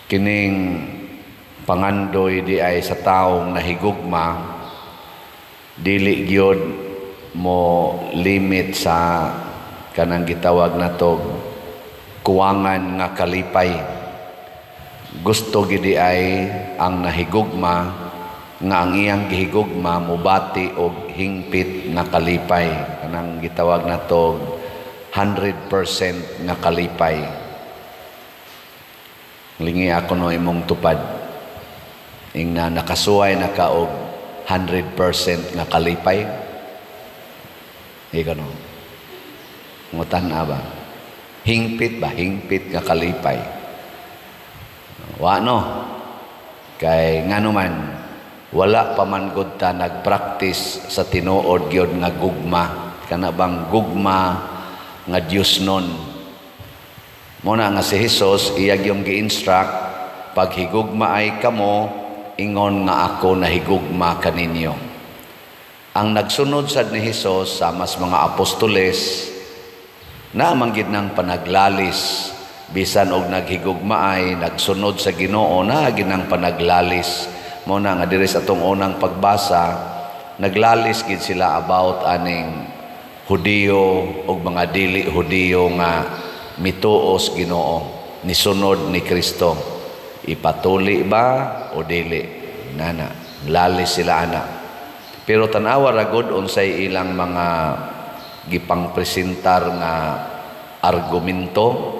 Kining pangandoy di ay sa taong nahigugma, dili gyud mo limit sa kanang gitawag nato kuwangan nga kalipay. Gusto gidi ay ang nahigugma nga ang iyang gihigugma mobati og hingpit nga kalipay, kanang gitawag nato 100% nga kalipay. Lingi ako no imong tupad ingna nakasuway na ka og 100% nga kalipay. Ikaw no ngutan na ba, hingpit ba, hingpit nga kalipay? Wa no, kay ngano man wala pa man gud ta nagpractice sa tinuod gyud nga gugma, kana bang gugma nga Dios nun. Mo na nga si Jesus iya gyung gi-instruct, "Paghigugma ay kamo ingon nga ako nahigugma kaninyo." Ang nagsunod sad ni Jesus sa mas mga apostoles na manggid ng panaglalis, bisan og naghigugma ay nagsunod sa Ginoo, na ginang panaglalis. Mo na nga diri sa atong unang pagbasa, naglalis gid sila about aning Hudiyo ug mga dili Hudiyo nga mituos Ginoo, nisunod ni Kristo. Ipatuli ba o dili? Nana, lalis sila ana. Pero tan-awa ra gud unsay ilang mga gipangpresentar nga argumento.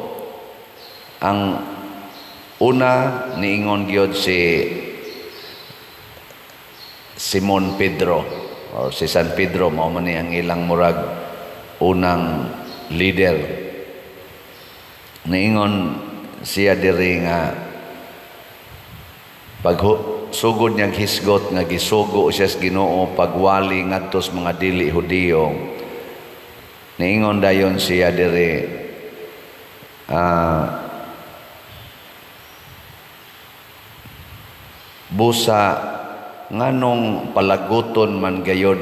Ang una, niingon gyud si Simon Pedro or si San Pedro, mao man ni ang ilang murag unang leader. Niingon siya diri nga pag sugod niyang hisgot nga gisugo siya sa Ginoo pagwali ngadto sa mga dili Hudiyo, niingon dayon siya diri, "Busa nganong palaguton man gayod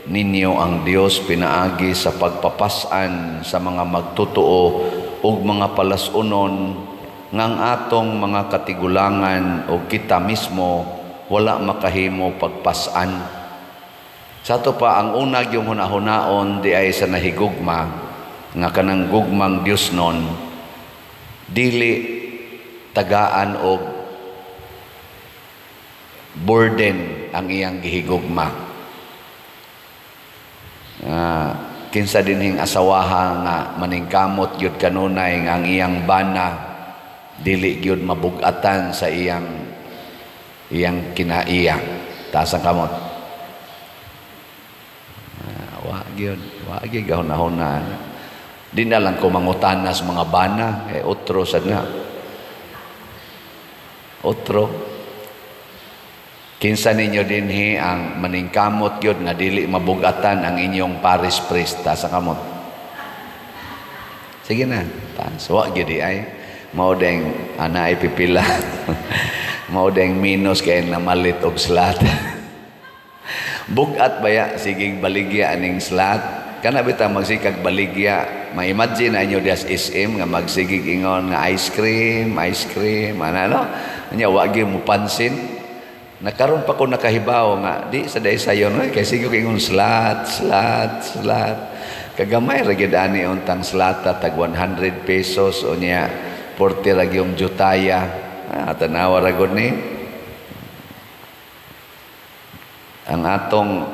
ninyo ang Dios pinaagi sa pagpapas-an sa mga magtotoo ug mga palas-unon nga ang atong mga katigulangan o kita mismo wala makahimo pagpas-an?" Sa ato pa, ang una yung hunahunaon di ay sa nahigugma nga kanang gugmang Dios nun dili tagaan og burden ang iyang gihigugma. Kinsa dinhing asawaha nga maningkamot gyud kanunay nga ang iyang bana dili gyud mabugatan sa iyang iyang kinaiya? Taas ang kamot. Wa gyud, wa gyud gahunahuna. Di na lang ko mangutana sa mga bana kay otro sad na. Otro. Kinsa ninyo dinhi ang maningkamot gyud nga dili mabugatan ang inyong parish priest? Taas ang kamot. Sige na, taas. Wa gyud di ay. Mao deng ana ay pipila. Mao deng minus kay namalit og slot. Bugat baya siging baligya aning slot? Kana bitaw magsikag baligya, ma-imagine na inyo dias SM nga magsigig ingon nga ice cream, ice cream, ana no? Nya wa gyud mo pansin. Nakaron pa ko nakahibaw nga di sa day sayon kay sige ko ingon slot, slot, slot. Kagamay ra gyud ani untang slata, tag 100 pesos unya 40 ra gyung jutaya. Tanawa ra gud ni. Ang atong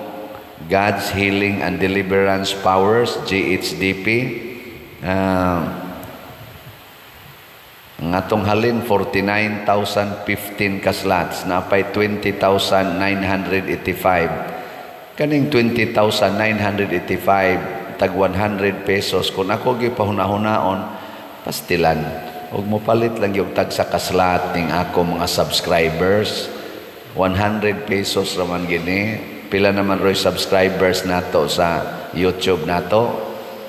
God's Healing and Deliverance Powers, GHDP, ang atong halin 49,015 ka slots, napay 20,985. Kaning 20,985 tag 100 pesos, kung ako gipahuna-hunaon, pastilan og mopalit lang yung tag sa kaslat ning ako mga subscribers, 100 pesos raman gini. Pila naman roy subscribers nato sa YouTube nato?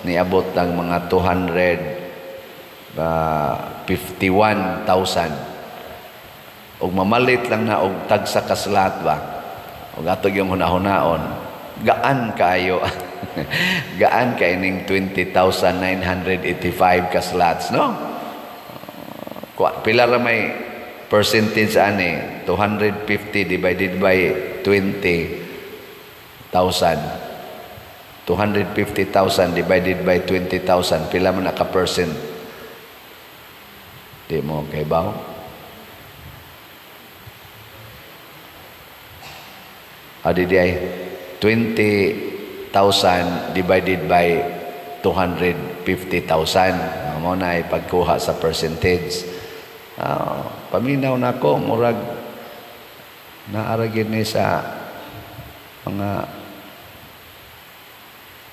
Niabot lang mga 251,000. Og mamalit lang na og tag sa kaslat ba, og ato yung hunahunaon, gaan kaayo, gaan kay ning 20,985 ka slots, no? Pila ra may Percentage ani, 250 divided by 20,000. 250,000 divided by 20,000, pila man ka percent? Di mo kay baw? Adi di ay 20,000 divided by 250,000. Mo na ay pagkuha sa percentage. Paminaw na ko, murag naaragin ni sa mga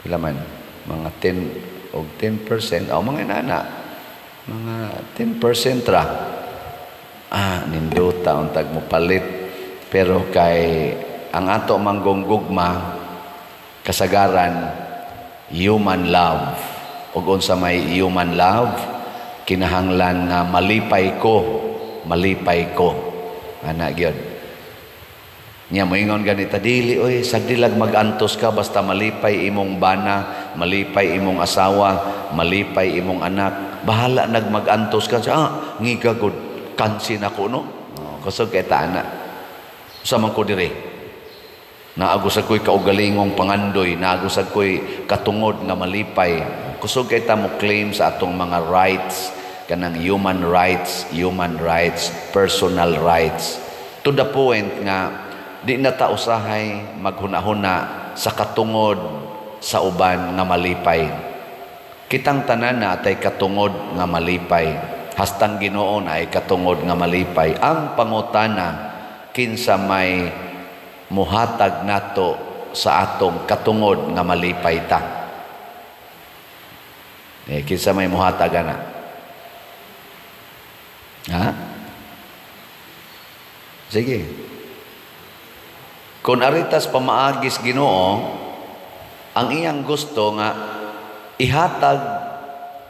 pila man, mga 10 o 10% o mga inana, mga 10% ra. Nindota untag mo palit, pero kay ang ato manggong gugma kasagaran human love. Ug unsa may human love, kinahanglan nga malipay ko, malipay ko ana gyud. Nya moingon ganita, dili oy, sagdilag magantos ka basta malipay imong bana, malipay imong asawa, malipay imong anak. Bahala nagmagantos ka. Ngiga gud, kansin ako no. Oh, kusog kay ta ana. Usa man ko dire. Naagusag ko'y kaugalingong pangandoy, naagusag ko'y katungod nga malipay. Kusog kay ta mo claim sa atong mga rights, kanang human rights, personal rights. To the point nga di na ta usahay maghuna-huna sa katungod sa uban nga malipay. Kitang tanan na atay katungod nga malipay. Hastang Ginoo na ay katungod nga malipay. Ang pangutana, kinsa may muhatag nato sa atong katungod nga malipay ta? Kinsa may muhatag ana? Ha? Sige. Kung aritas pamaagis Ginoo, ang iyang gusto nga ihatag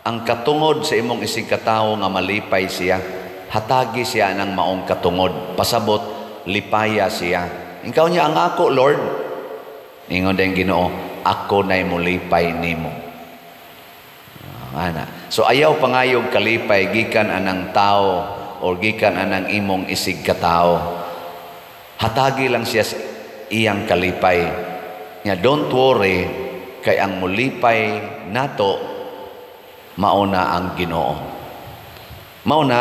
ang katungod sa imong isig katawo nga malipay siya. Hatagi siya ng maong katungod. Pasabot, lipaya siya. Ikaw niya ang ako, Lord. Ingon din Ginoo, ako na'y mulipay nimo. Ana. So ayaw pangayog kalipay gikan anang tao or gikan anang imong isig katao. Hatagi lang siya sa iyang kalipay. Nga don't worry, kay ang mulipay nato mauna ang Ginoo. Mauna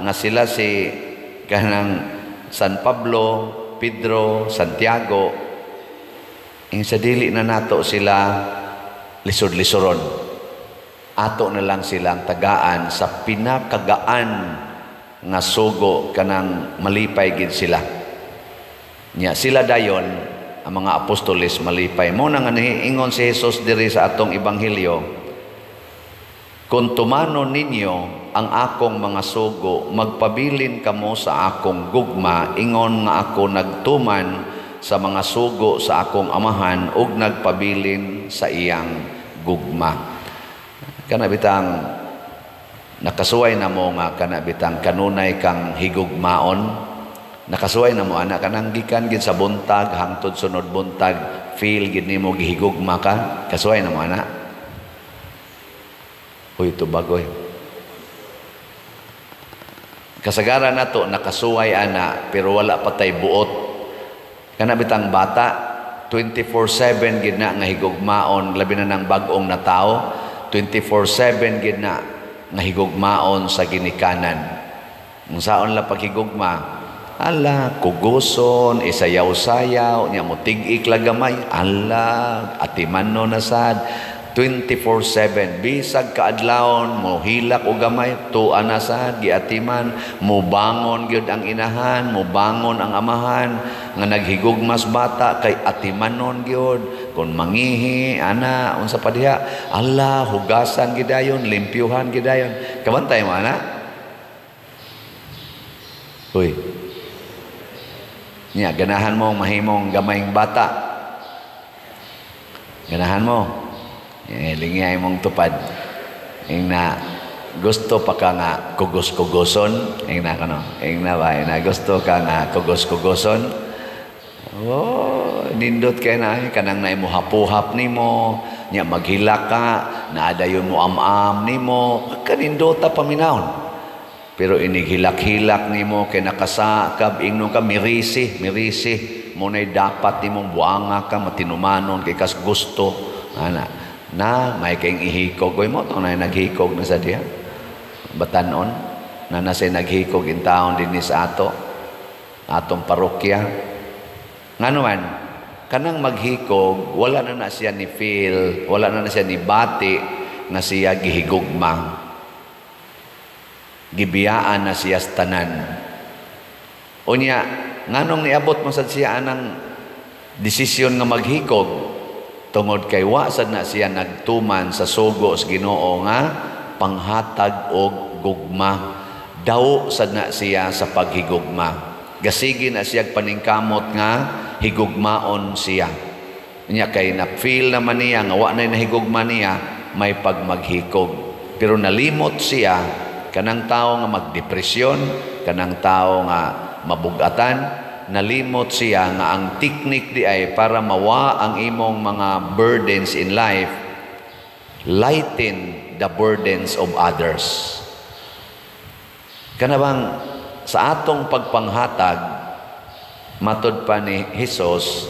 nga sila si kanang San Pablo, Pedro, Santiago, ing sa dili na nato sila lisod-lisoron. Ato na lang silang tagaan sa pinakagaan nga sugo kanang malipay gid sila. Nya sila dayon ang mga apostoles malipay. Mo na nga niingon si Jesus diri sa atong ebanghelyo, kung tumanon ninyo ang akong mga sugo, magpabilin kamo sa akong gugma, ingon nga ako nagtuman sa mga sugo sa akong amahan ug nagpabilin sa iyang gugma. Kana bitang nakasuway na mo nga kana bitang kanunay kang higugmaon. Nakasuway na mo ana kanang gikan gid sa buntag hangtod sunod buntag, feel gid nimo gihigugma ka. Kasuway na mo ana. Uy, tubagoy. Kasagaran nato nakasuway ana pero wala pa tay buot. Kana bitang bata 24/7 gid na nga higugmaon, labi na nang bag-ong na tao, 24/7 gid na nga higugmaon sa ginikanan. Unsaon la paghigugma? Ala, kuguson, isayaw-sayaw, nya mo tig-ik gamay, ala, atimano na sad, 24/7, bisag kaadlawon, mo hilak o gamay, tuwa na sad, giatiman, mo bangon gyud ang inahan, mo bangon ang amahan, nga naghigugmas bata, kay atimanon gyud, kung mangihi, ana, unsa pa diha, ala, hugasan gidayon, limpyuhan gidayon. Kabantay mo, ana? Uy. Nya, ganahan mo mahimong gamayng bata. Ganahan mo. Lingay mong tupad. Ing na gusto pa ka nga kugos-kugoson. Ing na kano. Ing na ba? Ing na gusto ka nga kugos-kugoson. Oh, nindot kay na kanang na imo hapuhap nimo, nya maghilak ka, naadayon mo am-am nimo, kanindota paminawon. Pero inig hilak-hilak nimo kay nakasakab, ingnon ka mirisi, mirisi mo na'y dapat nimong buanga ka, matinumanon kay kas gusto ana na may kayong ihikog. Oy, mo to na naghikog na sa diha batanon na nasa naghikog in taon dinhi sa atong parokya. Ngano man kanang maghikog, wala na na siya ni feel, wala na na siya ni bati nga siya gihigugma. Gibiyaan na siya sa tanan. Unya, nganong niabot mo sad siya anang desisyon nga maghikog? Tungod kay wa sad na siya nagtuman sa sugo sa Ginoo nga panghatag og gugma. Daw sad na siya sa paghigugma. Gasigi na siya paningkamot nga higugmaon siya. Unya kay na-feel naman niya nga wa na nahigugma niya, may pagmaghikog. Pero nalimot siya, kanang tao nga magdepresyon, kanang tao nga mabugatan, nalimot siya nga ang technique di ay para mawa ang imong mga burdens in life, lighten the burdens of others. Kana bang sa atong pagpanghatag, matod pa ni Jesus,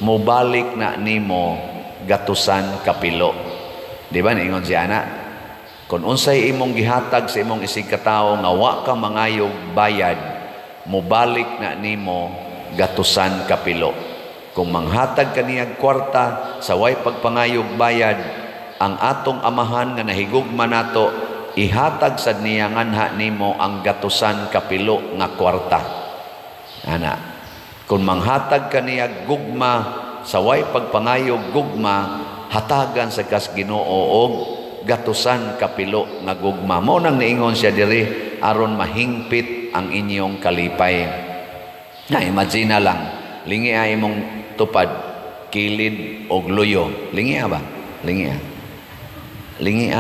mobalik na nimo gatusan kapilo. Di ba niingon siya ana? Kung unsay imong gihatag sa imong isig katawo nga wa ka mangayog bayad, mobalik na nimo gatusan kapilo. Kung manghatag ka niyag kwarta sa way pagpangayog bayad, ang atong Amahan nga nahigugma nato, ihatag sad niya nganha nimo ang gatusan kapilo nga kwarta. Ana, kung manghatag ka niya gugma sa way pagpangayog gugma, hatagan sa kas Ginoo og gatusan kapilo nga gugma. Mao nang niingon siya diri, aron mahingpit ang inyong kalipay. Na imagine na lang, lingi ay imong tupad, kilid og luyo. Lingi ba? Lingi. Lingi.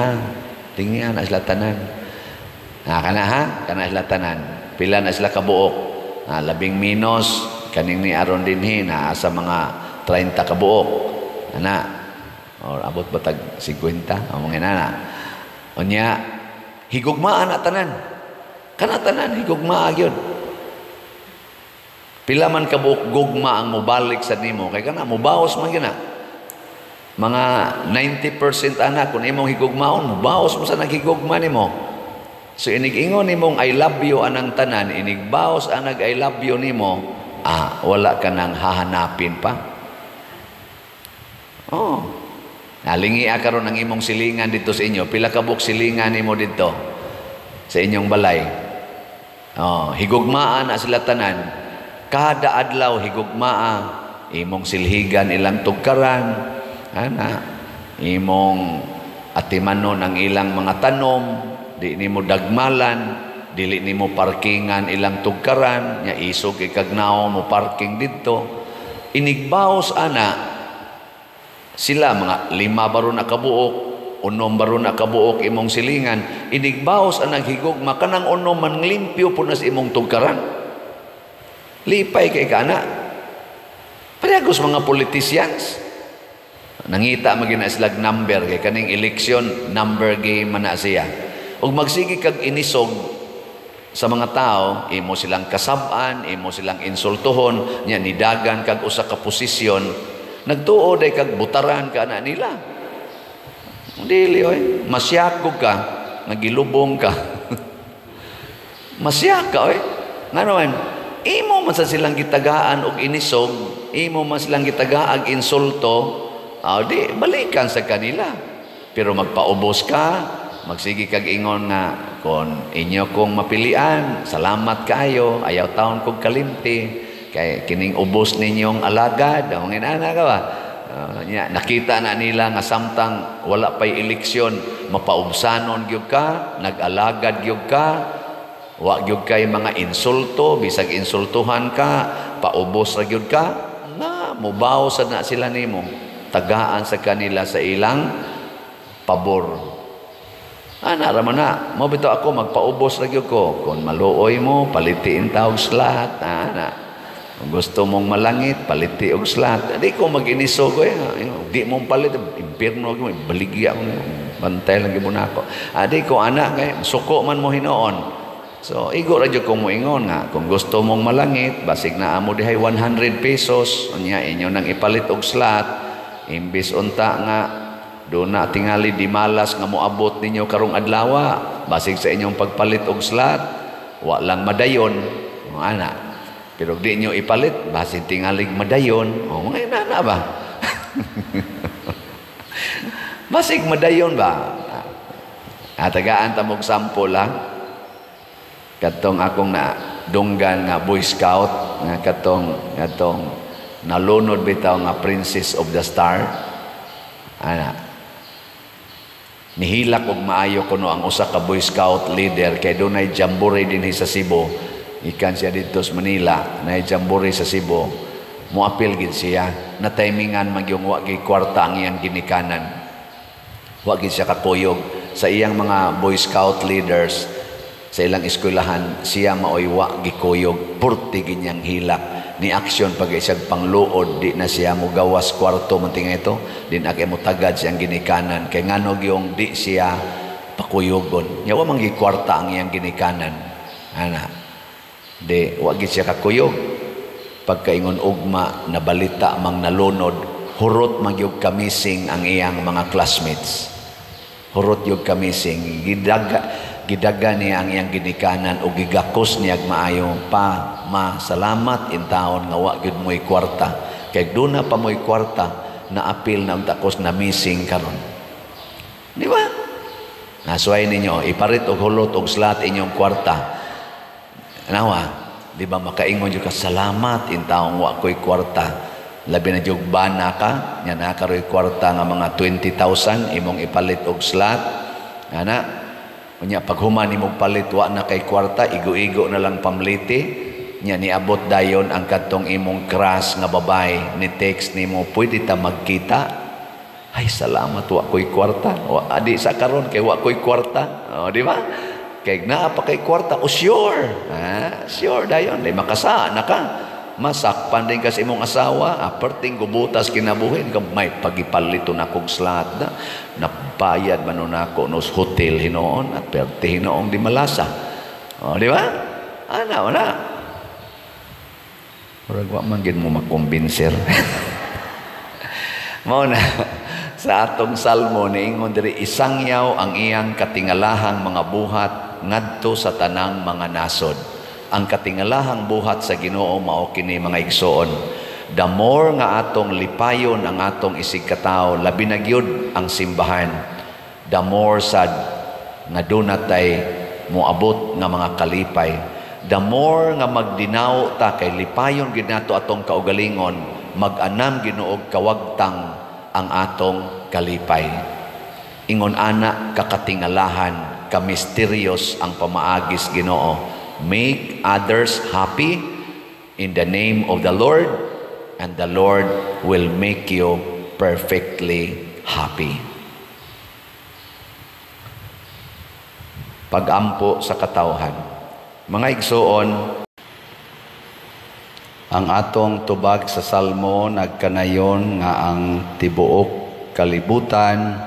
Lingi na sila tanan. Ah, kana ha? Kana sila tanan. Pila na sila kabuok? Ah, labing minos kaning ni aron dinhi naa sa mga 30 kabuok. Ana. Or abot ba tag 50? O mga inana. Unya, higugmaan na tanan. Kana tanan higugmaa gyud. Pila man kabuok gugma ang mobalik sa nimo kay kana mobaos man gyud na. Mga 90% ana, kung imong higugmaon, mobaos mo sa naghigugma nimo. So inig-ingon nimong "I love you" anang tanan, inigbaos anag "I love you" nimo, ah, wala ka nang hahanapin pa. Oh. Nalingi karon ang imong silingan dito sa inyo. Pila ka buok silingan nimo dito sa inyong balay? Oh, higugmaan na sila tanan. Kada adlaw higugmaa, imong silhigan ilang tugkaran, ana, imong atimanon ang ilang mga tanom, di nimo dagmalan, dili nimo parkingan ilang tugkaran, nya isog ikagnao mo parking didto. Inigbaos ana sila, mga 5 baro na kabuok, 6 baro na kabuok imong silingan, inigbaos ang naghigugma, kanang 6 man limpyo po na sa imong tugkaran. Lipay kay kana. Parehagos mga politicians. Nangita magina silag number kay kaning election, number game man na siya. Ug magsige kag inisog sa mga tao, imo silang kasab-an, imo silang insultuhon, nya nidagan kag usa ka posisyon, nagtuo day kag butaran ka na nila. Dili oy, masyakog ka, nagilubong ka. Masyak ka oy. Ngano man, imo man sa silang gitagaan og inisog, imo man silang gitagaag insulto, ah, di balikan sa kanila. Pero magpaubos ka, magsige kag ingon nga kon inyo kong mapilian, salamat kaayo, ayaw taon kog kalimti kay kining ubos ninyong alagad, ang inana ka ba? Nya, nakita na nila nga samtang wala pay eleksyon, mapaubsanon gyud ka, nag-alagad gyud ka, wa gyud kay mga insulto, bisag insultuhan ka, paubos ra gyud ka, na mubaw sad na sila nimo, tagaan sa kanila sa ilang pabor. Ana ra man na, mo bitaw ako magpaubos ra gyud ko. Kung maluoy mo, palitiin ta og slot, ana. Kung gusto mong malangit, paliti og slot. Di ko mag-inisog eh. Di mo palit, impierno mo, baligya ko. Bantay lang gyud mo nako. Adi ko ana kay suko man mo hinuon. So igo ra jud kong moingon nga kung gusto mong malangit, basig naa mo dihay 100 pesos, unya inyo nang ipalit og slot, imbis unta nga duna tingali di malas nga moabot ninyo karong adlaw, basig sa inyong pagpalit og slot, wa lang madayon, ana. Pero di nyo ipalit, basig tingalig madayon, o mga inana ba? Basig madayon ba? Tagaan ta mog sample ha. Katong akong na dunggan nga Boy Scout nga katong nalunod bitaw nga Princess of the Star. Ana. Nihilak og maayo kuno ang usa ka Boy Scout leader kay dunay jamboree dinhi sa Cebu. Ikan siya didto sa Manila, nay jamboree sa Cebu. Moapil gid siya. Na timingan magyung wa gi kwarta ang iyang ginikanan. Wa gid siya kakuyog sa iyang mga Boy Scout leaders sa ilang eskwelahan, siya maoy wa gikuyog, purti ginyang hilak ni aksyon pag isag pangluod, di na siya mogawas kwarto man tinga ito, di na kay motagad siyang ginikanan kay nganog yung di siya pakuyogon. Nya wa man gikwarta ang iyang ginikanan, ana, di wa gid siya kakuyog. Pagkaingon ugma nabalita mang nalunod, hurot magyug kamising ang iyang mga classmates. Hurot yug kamising, gidaga niya ang iyang ginikanan o gigakos niya maayo pa ma salamat in taon nga wa gyud mo'y kwarta. Kay duna pa mo'y kwarta na apil na unta kos na missing karon. Di ba? Nasuway ninyo iparit og hulot og slot inyong kwarta. Nawa, di ba makaingon jud ka salamat in taong wa ko'y kwarta. Labi na jud bana ka, nya naa karoy kwarta nga mga 20,000 imong ipalit og slot. Ana, unya paghuman imong palit wa na kay kwarta, igo-igo na lang pamliti. Nya niabot dayon ang kadtong imong crush nga babae, ni text nimo, pwede ta magkita? Ay salamat wa ko'y kwarta. Wa adi sa karon kay wa ko'y kwarta. O, di ba? Kay naa pa kay kwarta, o sure. Ha, sure dayon, di makasa na ka. Masakpan din kasi imong asawa, aperting gubutas kinabuhin ka, may pagipalito na kog slot na, nabayad man nun ako nos hotel hinoon at perte hinoong di malasa. O, di ba? Ana, wala. Murag wa man gid mo makumbinser. Mao na sa atong salmo niingon diri, isangyaw ang iyang katingalahang mga buhat ngadto sa tanang mga nasod. Ang katingalahang buhat sa Ginoo mao kini mga igsoon. The more nga atong lipayon ang atong isig katawo, labi na gyud ang simbahan, the more sad nga dunatay moabot nga mga kalipay. The more nga magdinaw ta kay lipayon gid nato atong kaugalingon, mag-anam Ginoo kawagtang ang atong kalipay. Ingon ana kakatingalahan, kamisteryos ang pamaagis Ginoo. Make others happy in the name of the Lord, and the Lord will make you perfectly happy. Pag-ampo sa katawhan. Mga igsoon, ang atong tubag sa Salmo nagkanayon nga ang tibuok kalibutan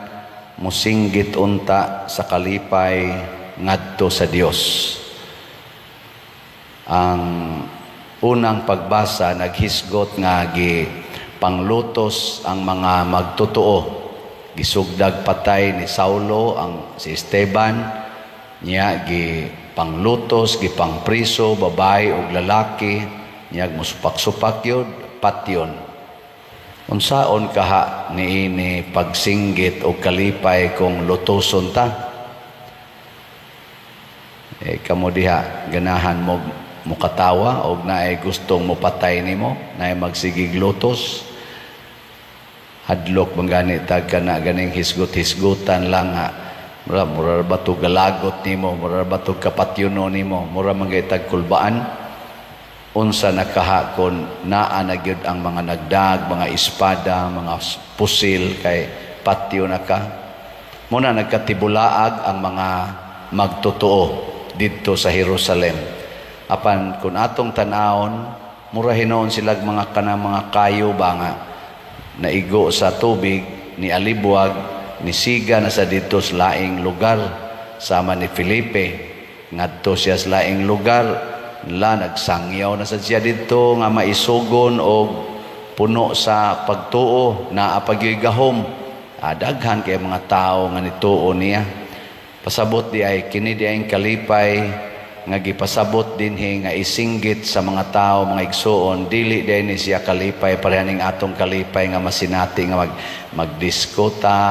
musinggit unta sa kalipay ngadto sa Dios. Ang unang pagbasa naghisgot nga gi panglutos ang mga magtotoo. Gisugdag patay ni Saulo ang si Esteban, niya gi panglutos, gi pangpriso babae ug lalaki, niya musupak-supak yun, patyon. Unsaon kaha niini pagsinggit og kalipay kung lutoson ta? Eh kamo diha ganahan mo mukatawa og naay gustong mopatay nimo, naay magsigig lutos. Hadlok man gani tag kana ganing hisgot-hisgutan lang nga mura mura ba to galagot nimo, mura ba to kapatyuno nimo, mura man gay tag kulbaan. Unsa nakaha kon naa na gyud ang mga nagdag, mga espada, mga pusil kay patyo na ka. Muna nagkatibulaag ang mga magtotoo didto sa Jerusalem. Apan kun atong tan-awon, mura hinuon sila mga kanang mga kayo ba nga naigo sa tubig ni alibwag ni siga na sa didto sa laing lugar sama ni Felipe. Ngadto siya sa laing lugar, la nagsangyaw na sad siya didto nga maisugon og puno sa pagtuo, naa pa gyoy gahom. Daghan kay mga tao nga nituo niya. Pasabot di ay kini di ay kalipay nga gipasabot dinhi nga isinggit sa mga tao, mga igsuon, dili di ni siya kalipay pareha ning atong kalipay nga masinati nga magdisko ta,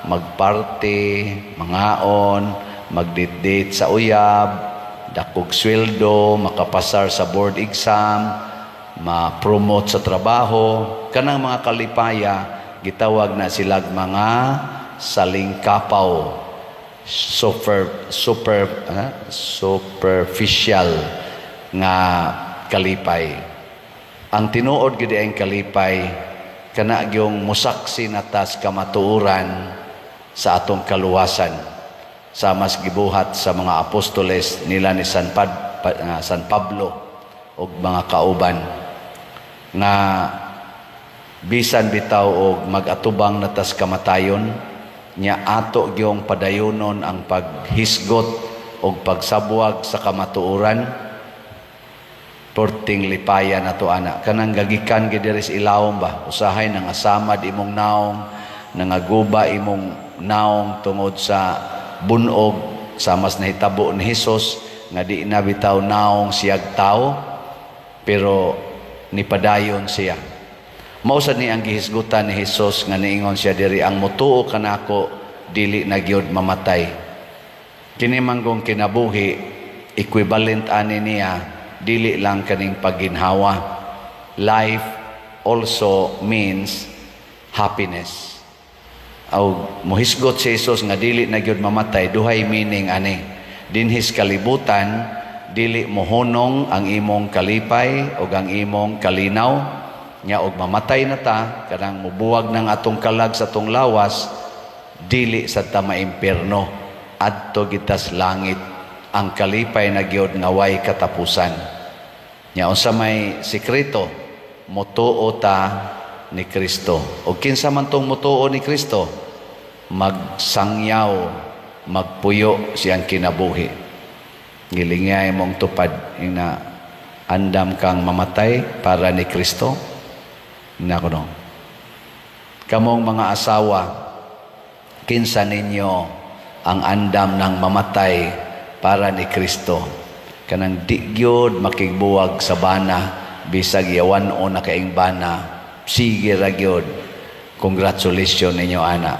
magparty, mangaon, magdate-date sa uyab, dakog sweldo, makapasar sa board exam, ma-promote sa trabaho. Kanang mga kalipaya gitawag na silag mga salingkapaw, super super superficial nga kalipay. Ang tinuod gid ang kalipay kana gyung musaksi natas kamatuoran sa atong kaluwasan, sa mas gibuhat sa mga apostoles nila ni San Pablo ug mga kauban, nga bisan bitaw og mag-atubang natas kamatayon nya, ato gyung padayonon ang paghisgot og pagsabwag sa kamatuoran. Perting lipaya nato ana, kanang gagikan gid diri sa ilawom ba, usahay nangasamad imong naong, nangaguba imong naong tungod sa bunog sa mas nahitabo ni Hesus, nga di na bitaw naong siyag tao, pero nipadayon siya. Mao sad ni ang gihisgutan ni Hesus nga niingon siya diri, "Ang mutuo kanako dili na gyud mamatay." Kini manggong kinabuhi, equivalent ani niya dili lang kaning pagginhawa. Life also means happiness. Aw mohisgot si Jesus nga dili na gyud mamatay, duhay meaning ani. Dinhis kalibutan, dili mohunong ang imong kalipay o ang imong kalinaw nya, og mamatay na ta, kanang mubuwag ng atong kalag sa atong lawas, dili sa ta maimpierno, adto gitas langit, ang kalipay na gyud nga way katapusan. Nya unsa may sekreto? Mutuo ta ni Kristo. Og kinsa man tong mutuo ni Kristo, magsangyaw, magpuyo siyang kinabuhi. Gilingay mong tupad ina, andam kang mamatay para ni Kristo nako, no? Kamong mga asawa, kinsa ninyo ang andam ng mamatay para ni Kristo, kanang di gyud makigbuwag sa bana, bisag yawan o na kaing bana, sige ra gyud? Congratulations ninyo ana.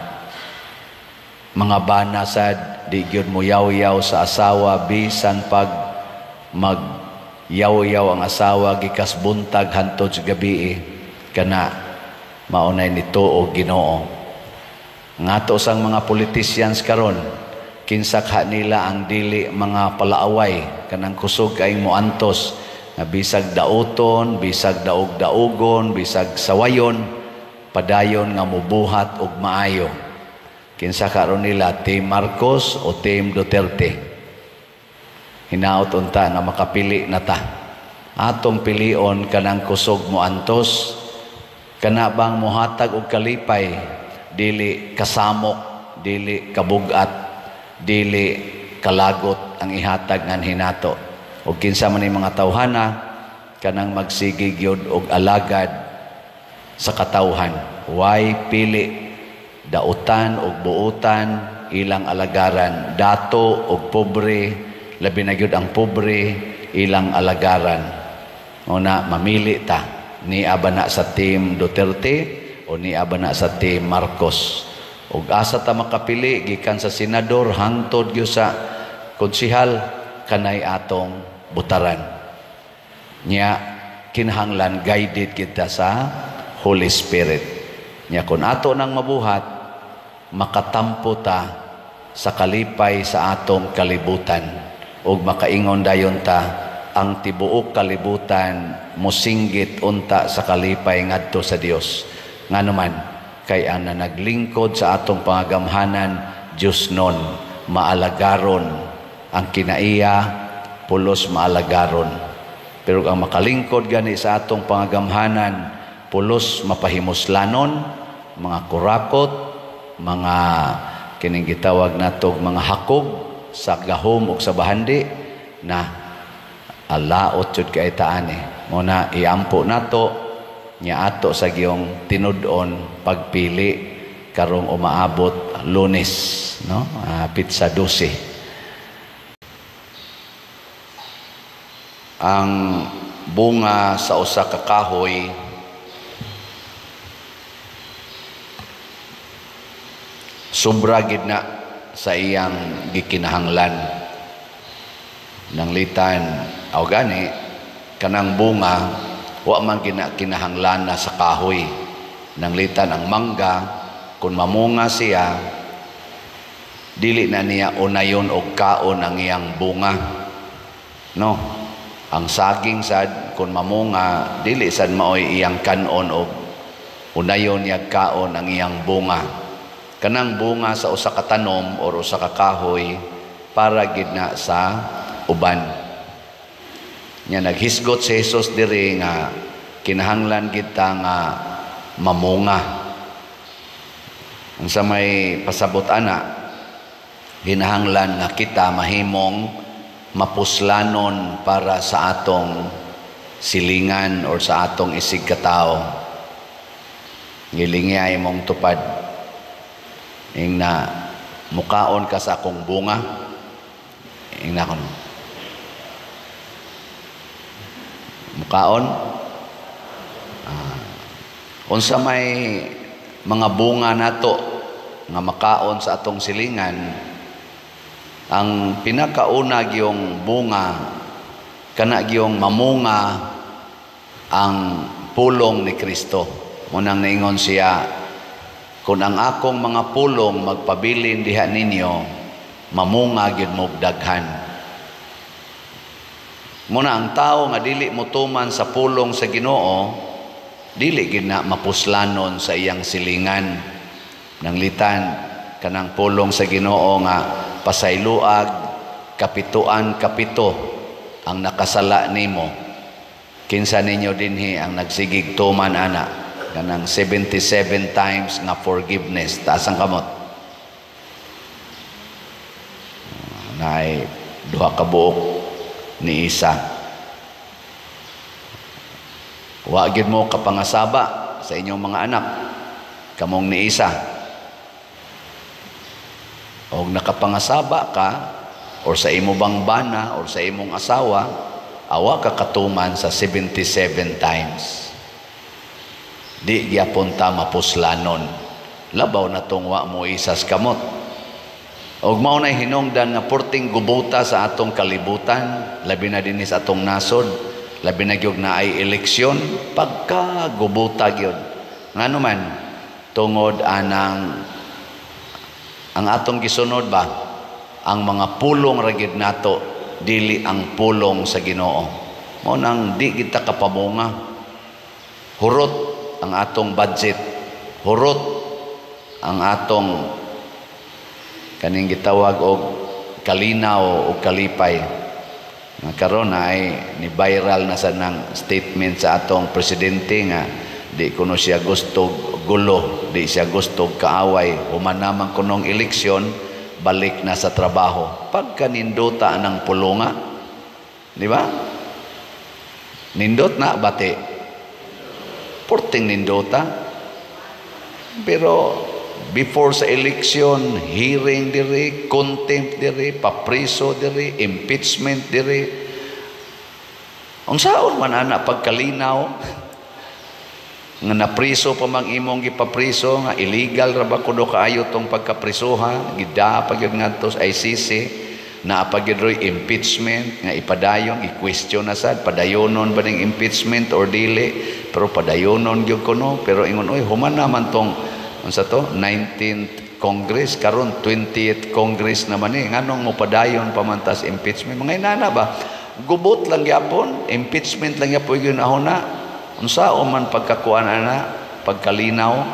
Mga bana sad, di gyud mo yaw-yaw sa asawa bisan pag mag yaw-yaw ang asawa gikas buntag hantod sa gabi, kana maunay nito o Ginoo. Ngato sang mga politicians karon, kinsa ka nila ang dili mga palaaway, kanang kusog kaing moantos nga bisag dauton, bisag daog-daugon, bisag sawayon, padayon nga mubuhat og maayo? Kinsa karon nila, Team Marcos o Team Duterte? Hinaot unta nga makapili na ta. Atong pilion kanang kusog mo antos, kana bang muhatag og kalipay, dili kasamok, dili kabugat, dili kalagot ang ihatag nganhi nato. Og kinsa man ni mga tawhana kanang magsige gyud og alagad sa katawhan, way pili, dautan og buutan ilang alagaran, dato og pobre, labi na gyud ang pobre ilang alagaran. Una, mamili ta, ni ba na sa Team Duterte o ni ba na sa Team Marcos. Ug asa ta makapili, gikan sa senador hangtod gyud sa konsihal, kanay atong butaran. Nya kinahanglan guided kita sa Holy Spirit. Nya kung ato nang mabuhat, makatampo ta sa kalipay sa atong kalibutan ug makaingon dayon ta, ang tibuok kalibutan mosinggit unta sa kalipay ngadto sa Dios. Ngano man kay ang naglingkod sa atong pangagamhanan Dios non, maalagaron ang kinaiya, pulos maalagaron. Pero ang makalingkod gani sa atong pangagamhanan pulos mapahimuslanon, mga kurakot, mga kining gitawag natog mga hakog. sa gahom ug sa bahandi na alaot jud kay taani. Mo na iampo nato nya ato sa giyong tinud-on pagpili karong umaabot Lunes, no? Pitsa 12. Ang bunga sa usa ka kahoy sobra gid na sa iyang gikinahanglan. Nanglitan aw gani kanang bunga wa man kinahanglan na sa kahoy. Nanglitan ang mangga, kung mamunga siya dili na niya unayon og kaon ang iyang bunga, no? Ang saging sad kung mamunga dili sad maoy iyang kanon og unayon niya kaon ang iyang bunga. Kanang bunga sa usa ka tanom or usa ka kahoy para gid na sa uban. Nya naghisgot si Jesus diri nga kinahanglan gid ta nga mamunga. Ang sa may pasabot ana, hinahanglan nga kita mahimong mapuslanon para sa atong silingan or sa atong isig katao. Gilingi mong tupad. Ing na mukaon ka sa akong bunga. Ing na kon. Mukaon? Unsa may mga bunga nato nga makaon sa atong silingan, ang pinakauna giyong bunga kana giyong mamunga ang pulong ni Kristo. Munang naingon siya, kung ang akong mga pulong magpabilin diha ninyo, mamunga gyud mo daghan. Muna ang tao nga dili motuman sa pulong sa Ginoo, dili gid na mapuslanon sa iyang silingan. Nanglitan kanang pulong sa Ginoo nga pasayloag kapituan kapito ang nakasala nimo. Kinsa ninyo dinhi ang nagsigig tuman ana kanang 77 times nga forgiveness? Taas ang kamot. Naay duha ka buok ni isa. Wa gid mo kapangasaba sa inyong mga anak kamong ni isa. Og nakapangasaba ka or sa imo bang bana or sa imong asawa, awa ka katuman sa 77 times. Di gyapon ta mapuslanon. Labaw na tong wa mo isas kamot. Og mao nay hinungdan nga porting gubuta sa atong kalibutan, labi na dinhi sa atong nasod, labi na gyud na ay eleksyon, pagka gubuta gyud. Ngano man tungod anang ang atong gisunod ba ang mga pulong ra gyud nato, dili ang pulong sa Ginoo. Mao nang di kita kapamunga. Hurot ang atong budget, hurot ang atong kaning gitawag og kalinaw og kalipay. Nga karon ay ni viral na sa nang statement sa atong presidente nga di kuno siya gusto gulo, di siya gusto kaaway, human naman kunong eleksyon, balik na sa trabaho. Pagkanindota ng pulunga, di ba? Nindot na bati. Porting nindota. Pero before sa eleksyon, hearing diri, contempt diri, papriso diri, impeachment diri. Unsaon man ana pagkalinaw nga napriso pa mang imong gipapriso nga illegal ra ba kuno kaayo tong pagkaprisoha, gida pa gyud ngadto sa ICC, naa pa gyud roy impeachment nga ipadayon, i-question na sad padayonon ba ning impeachment or dili, pero padayonon gyud kuno. Pero ingon, oy, human naman tong unsa to 19th Congress, karon 20th Congress naman eh, nganong mopadayon pa man tas impeachment? Mga inana ba, gubot lang gyapon, impeachment lang gyapon gyud ahona. Unsa o man pagkakuan ana, pagkalinaw,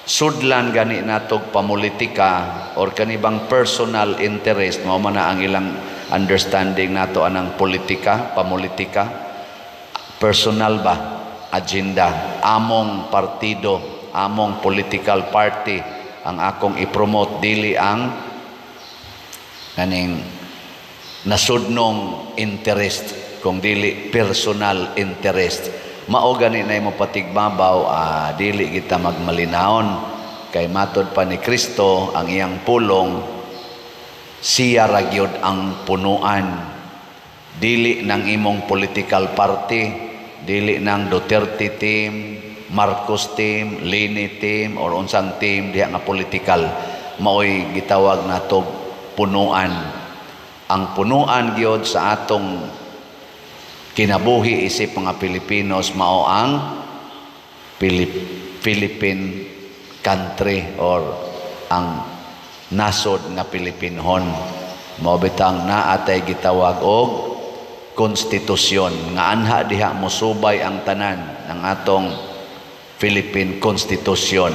sudlan gani natog pamulitika or kanibang personal interest, mao man na ang ilang understanding nato anang politika, pamulitika, personal ba agenda, among partido, among political party ang akong i-promote, dili ang Kaning nasudnong interest kung dili personal interest. Mao gani na imo patigbabaw, dili kita magmalinahon kay matod pa ni Kristo ang iyang pulong, siya ra gyud ang punuan, dili ng imong political party, dili ng Duterte team, Marcos team, Leni team, or unsang team diha nga political. Maoy gitawag nato punuan. Ang punuan gyud sa atong kinabuhi isip mga Pilipinos mao ang Philippine country or ang nasod nga Pilipinhon. Mao bitang naa tay gitawag og konstitusyon nga anha diha mosubay ang tanan ng atong Philippine Constitution.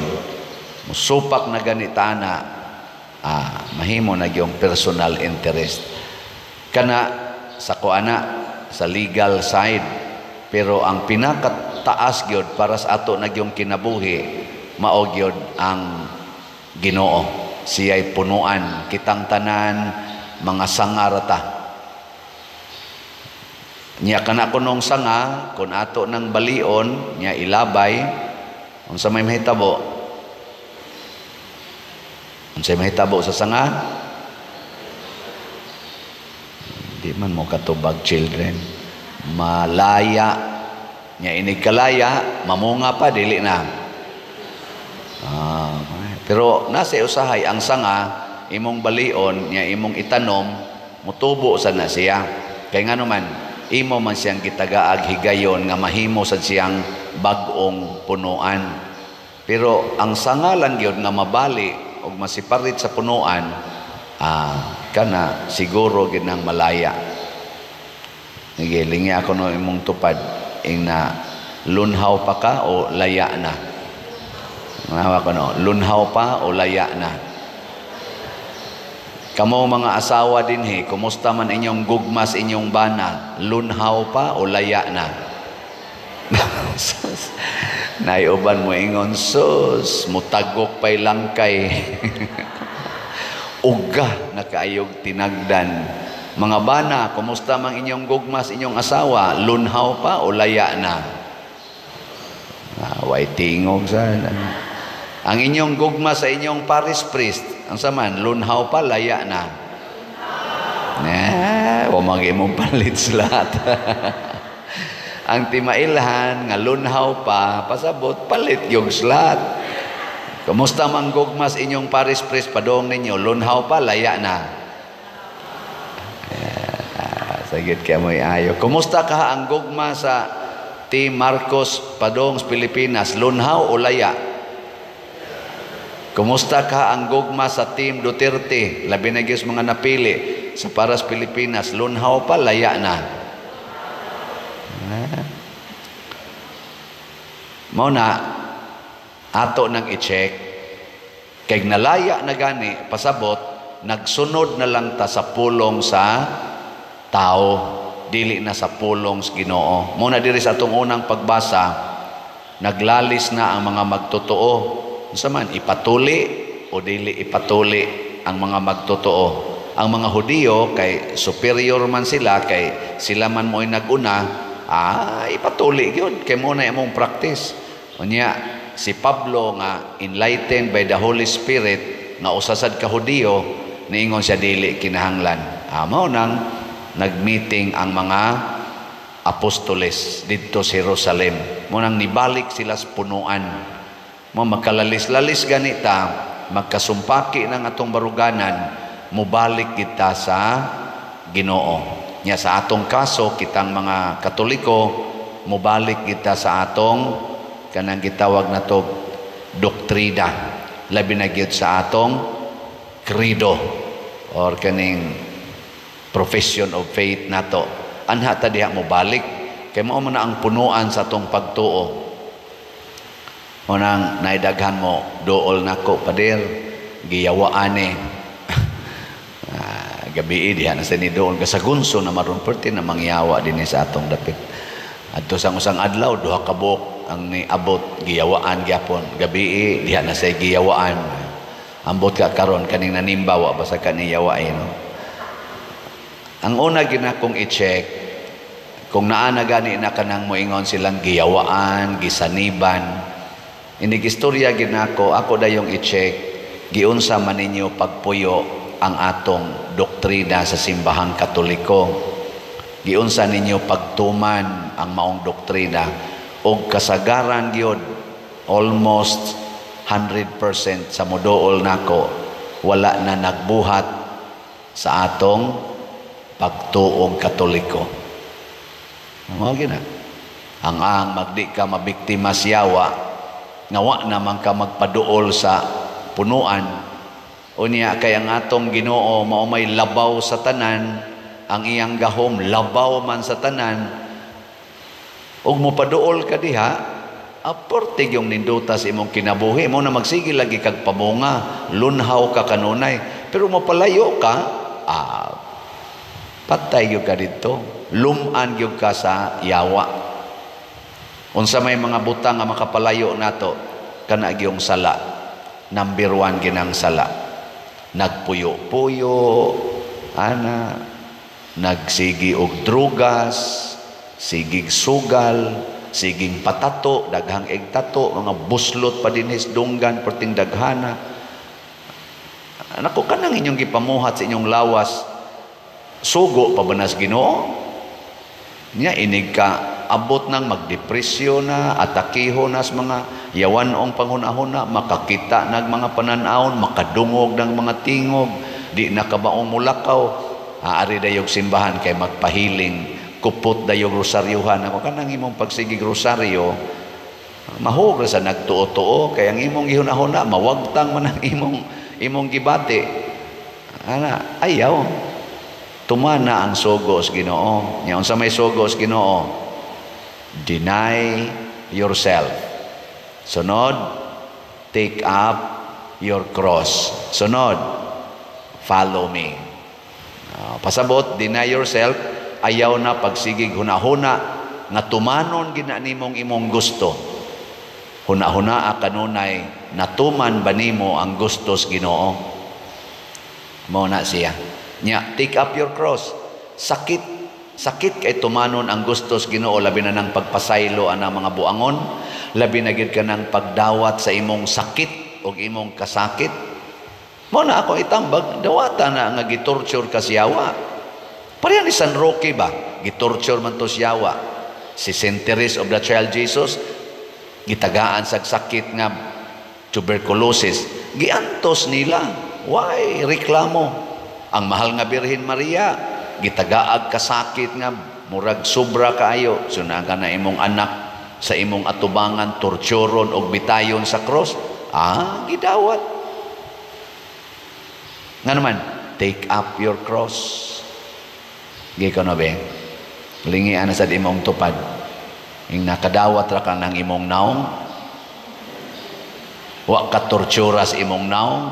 Musupak na ganita na, mahimo na yung personal interest kana sa kuana sa legal side. Pero ang pinakataas gyud para sa ato na gyung kinabuhi mao gyud ang Ginoo. Siya'y punuan. Kitang tanan mga sanga ra ta. Nya kana kunong sanga, kung ato nang balion nya ilabay, unsa may mahitabo? Unsa may mahitabo sa sanga? Di man mo katubag, children. Malaya. Nya inig kalaya, mamunga pa, dili na. Pero nasa usahay ang sanga, imong balion nya imong itanom, mutubo sa na siya. Kay ngano man, imo man siyang gitagaag higayon nga mahimo sad siyang bag-ong punuan. Pero ang sanga lang gyud nga mabali og masiparit sa punuan, kana siguro gid nang malaya. Sige, lingi ako no imong tupad ing na lunhaw pa ka o laya na. Manawa ko no, lunhaw pa o laya na. Kamo mga asawa dinhi, kumusta man inyong gugmas inyong bana? Lunhaw pa o laya na? Naiuban mo ingon, sus, mutagok pa'y langkay. Uga na kaayog tinagdan. Mga bana, kumusta man inyong gugmas inyong asawa? Lunhaw pa o laya na? Way tingog sa. Ang inyong gugma sa inyong parish priest, ang saman, lunhaw pa, laya na. Wa man imong palit lahat. Ang timailhan nga lunhaw pa, pasabot palit yung slat. Kumusta man gugma sa inyong parish priest padong ninyo, lunhaw pa, laya na. Sagit kaya mo'y ayo. Kumusta ka ang gugma sa Team Marcos padong sa Pilipinas, lunhaw o laya? Kumusta ka ang gugma sa Team Duterte, labi na gyud mga napili sa paras Pilipinas, lunhaw pa, laya na? Mao na ato nang i-check kay nalaya na gani, pasabot nagsunod na lang ta sa pulong sa tao, dili na sa pulong sa Ginoo. Mao na diri sa atong unang pagbasa, naglalis na ang mga magtotoo. Unsa man, ipatuli o dili ipatuli ang mga magtotoo? Ang mga Hudiyo kay superior man sila, kay sila man mo'y naguna, ipatuli gyud kay mo na imong practice. Unya si Pablo nga enlightened by the Holy Spirit nga usa sad ka Hudiyo, niingon siya dili kinahanglan. Mao nang nagmeeting ang mga apostoles didto sa Jerusalem. Mo nang nibalik sila sa punuan. Mo makalalis-lalis ganita, magkasumpaki ng atong baruganan, mubalik kita sa Ginoo. Nya sa atong kaso, kitang mga Katoliko, mubalik kita sa atong kanang gitawag nato doktrina, labi na gyud sa atong credo or kaning profession of faith nato. Anha ta diha mobalik kay mao man na ang punuan sa atong pagtuo. Mo nang naidaghan mo dool nako, pader, giyawaan eh. Gabi diha na sa ni dool kasagunso na maron perti na mangyawa dinhi sa atong dapit. Adto sa usang adlaw duha ka buok ang niabot, giyawaan gyapon. Gabi diha na say giyawaan. Ambot ka karon kaning nanimba wa basta ka niyawain, no? Ang una ginakong i-check kung naa na gani na kanang moingon silang giyawaan, gisaniban. Inig istorya ginako, ako dayong i-check giunsa man ninyo pagpuyo ang atong doktrina sa Simbahang Katoliko. Giunsa ninyo pagtuman ang maong doktrina og kasagaran gyud, almost 100% sa moduol nako, wala na nagbuhat sa atong pagtuong Katoliko. Mao gina. Ang magdi ka mabiktima siyawa nga wa naman ka magpaduol sa punuan. Unya kay ang atong Ginoo mao may labaw sa tanan, ang iyang gahom labaw man sa tanan. Ug mopaduol ka diha, aporte yung ninduta sa imong kinabuhi mo na magsige lagi kag pamunga, lunhaw ka kanunay. Pero mopalayo ka, patay gyud ka didto, luman gyud ka sa yawa. Unsa may mga butang nga makapalayo nato? Kana gyung sala. Number 1 ginang sala. Nagpuyo-puyo ana, nagsigi og drugas, sigig sugal, siging patato, daghang egtato, mga buslot pa dinhis dunggan perting daghana. Nako, kanang inyong gipamuhat sa inyong lawas, sugo pa ba nas Ginoo? Nya inig ka abot nang magdepresyon na, atakiho na sa mga yawanong panghuna-huna, makakita nag mga panan-awon, makadungog ng mga tingog, di na kabaong mulakaw. Aari dayog simbahan kay magpahiling, kupot dayog rosaryuhan. Ako kanang imong pagsigig rosaryo, mahog ra sa nagtuo-tuo kay ang imong gihuna-huna mawagtang man ang imong gibati. Ana, ayaw. Tumana ang sugo sa Ginoo. Nya unsa may sugo sa Ginoo? Deny yourself. Sunod, take up your cross. Sunod, follow me. Pasabot, deny yourself, ayaw na pagsigig hunahuna nga tumanon gina nimong imong gusto. Hunahuna kanunay natuman ba nimo ang gusto sa Ginoo? Mao na siya. Nya, take up your cross. Sakit, sakit kay tumanon ang gusto sa Ginoo, labi na nang pagpasaylo ana mga buangon, labi na gid ka nang pagdawat sa imong sakit og imong kasakit. Mao na ako itambag, dawata na nga gitorture ka siyawa. Pareha ni San Roque ba? Gitorture man to siyawa. Si Saint Therese of the Child Jesus, gitagaan sa sakit nga tuberculosis. Giantos nila. Why reklamo? Ang mahal nga Birhen Maria, gitagaag kasakit nga murag sobra kaayo. Sunaga na imong anak sa imong atubangan, torturon og bitayon sa cross. Gidawat. Nga naman, take up your cross. Giko na be? Lingian na sa imong tupad. Ing nakadawat ra ka ng imong naong. Wa ka tortura sa imong naong.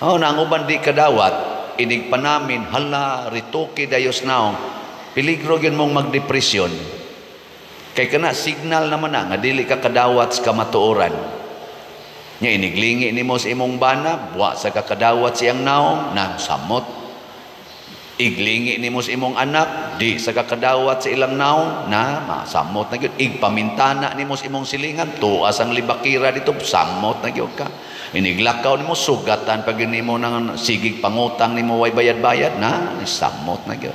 Oh, na ang uban di kadawat, inig pa namin, hala, rituki dayos naong. Peligro gyud mong magdepresyon. Kay kana signal naman na nga dili ka kadawat sa kamatuoran. Nya iniglingi nimo sa imong bana, wa sa kakadawat siyang naong, nang samot. Iglingi nimo sa imong anak, di sa kakadawat sa ilang naong, na masamot na gyud. Igpamintana nimo sa imong silingan, tuas ang libakira dito, samot na gyud ka. Iniglakaw nimo, sugatan pag nimo nang sigig pangutang nimo way bayad-bayad, na samot na gyud.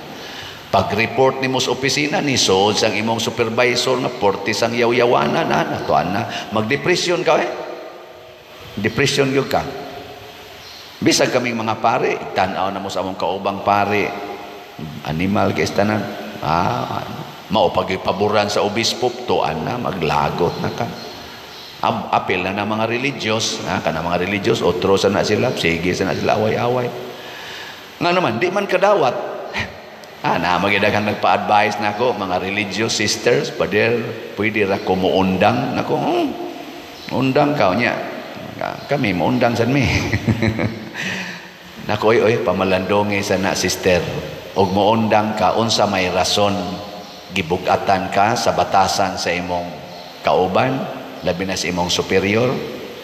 Pag-report nimo sa opisina, ni sood sang imong supervisor nga portis ang yaw-yawana na, natuan na. Magdepresyon ka eh. Depression gyud ka. Bisag kaming mga pare, tan-aw na mo sa among kaubang pare, animal kay tanan. Mao pag-ipaboran sa obispo, tuan na, maglagot na ka. Apil na na mga religious, kana mga religious, otro sa na sila, sige sa na sila, away-away. Nga naman, di man kadawat. Na magidaghang nagpa-advise na ako, mga religious sisters, pader, pwede ra ko muundang. Nako, undang ka, nya. Kami, muundang san mi. Nako, oy, oy, pamalandongi sa na, sister. Og muundang ka, unsa may rason, gibugatan ka sa batasan sa imong kauban, labi na sa imong superior,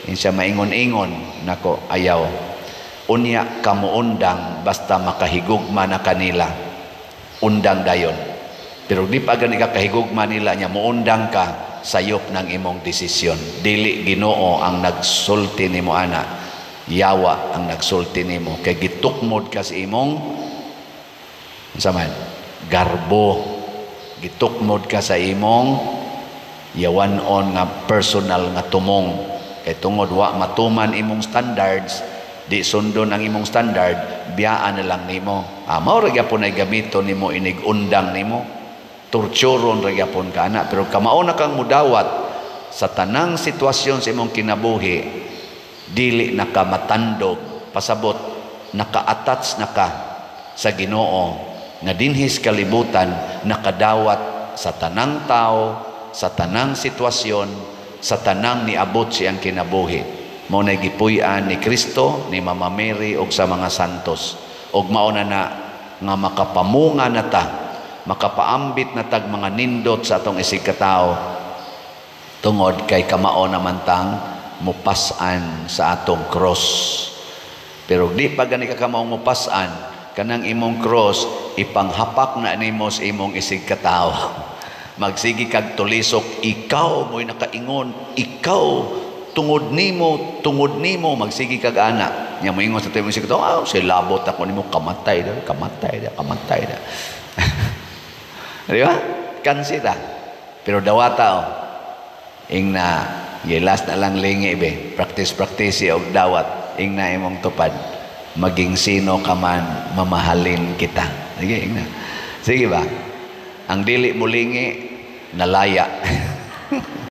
insa maingon-ingon, nako, ayaw. Unya ka moundang basta makahigugma na kanila. Undang dayon. Pero di pa gani ka kahigugma nila nya moundang ka, sayop ng imong desisyon. Dili Ginoo ang nagsulti nimo ana. Yawa ang nagsulti nimo kay gitukmod ka sa imong, unsa man, garbo. Gitukmod ka sa imong yawan-on nga personal nga tumong kay tungod wa matuman imong standards, di sundon ang imong standard, biyaan na lang nimo. Ah, mao ra gyapon ay gamito nimo inig undang nimo, torturon ra gyapon ka ana. Pero kamao na kang mudawat sa tanang sitwasyon sa imong kinabuhi, dili na ka matandog, pasabot naka-attach na ka sa Ginoo nga dinhis kalibutan nakadawat sa tanang tao, sa tanang sitwasyon, sa tanang niabot siyang kinabuhi. Mao na gipuy-an ni Kristo, ni Mama Mary ug sa mga santos. Ug mao na na nga makapamunga na ta, makapaambit na tag mga nindot sa atong isig katao tungod kay kamao naman tang mupas-an sa atong cross. Pero di pa gani ka kamao mupas-an kanang imong cross, ipanghapak na nimo sa imong isig katao. Magsige kag tulisok, ikaw mo'y nakaingon, ikaw, tungod nimo, tungod nimo, magsige kag ana. Nya moingon sa imong isig katao, "Ah, si labot ako nimo, kamatay da, kamatay da, kamatay da." Di ba? Kansi ta. Pero dawata oh. Ing na, last na lang lingi be. Practice, practice og dawat. Ing na imong tupad. "Maging sino ka man, mamahalin kita." Sige, ing na. Sige ba? Ang dili mulingi, nalaya.